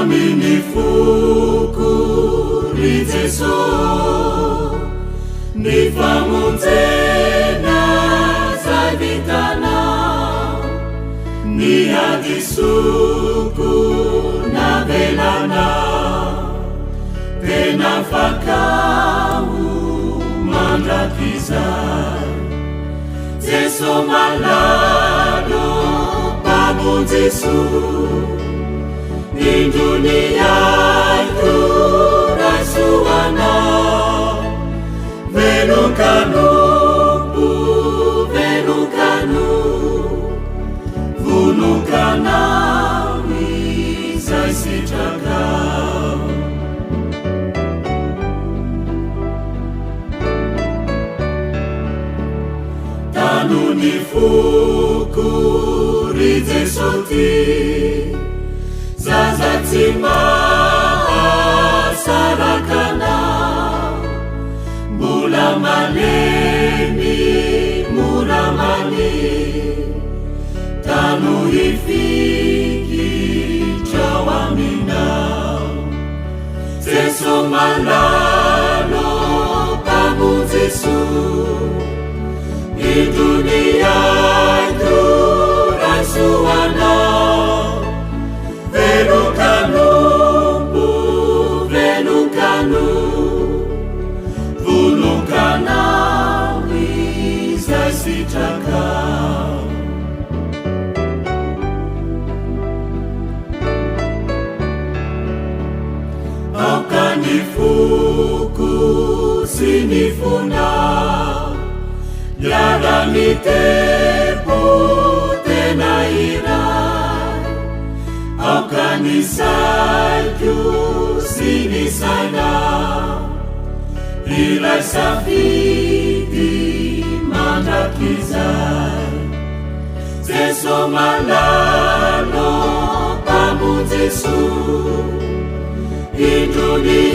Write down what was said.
Mamy ny foko ry Jeso Ny famonjena zay vitanao Ny hadisoko navelanao Tena afakao mandrakizay Jeso malalo Mpamonjy soa Indro ny aiko raiso anao Velon-kanompo, velon-kanompo Vonon-kanao izay sitrakao. Tano ny foko ry Jeso tia, zaza tsy mahasaraka anao, mbola malemy mora mania, tano hifikitra ao aminao. Jeso malalo Mpamonjy soa, Indro ny aiko raiso anao, Velon-kanompo, velon-kanompo, Vonon-kanao izay sitrakao. Aoka ny foko sy ny fonao Miara-mitepo tena iray. Aoka ny saiko sy ny sainao Hiray safidy mandrakizay. Jeso malalo Mpamonjy soa, Indro ny.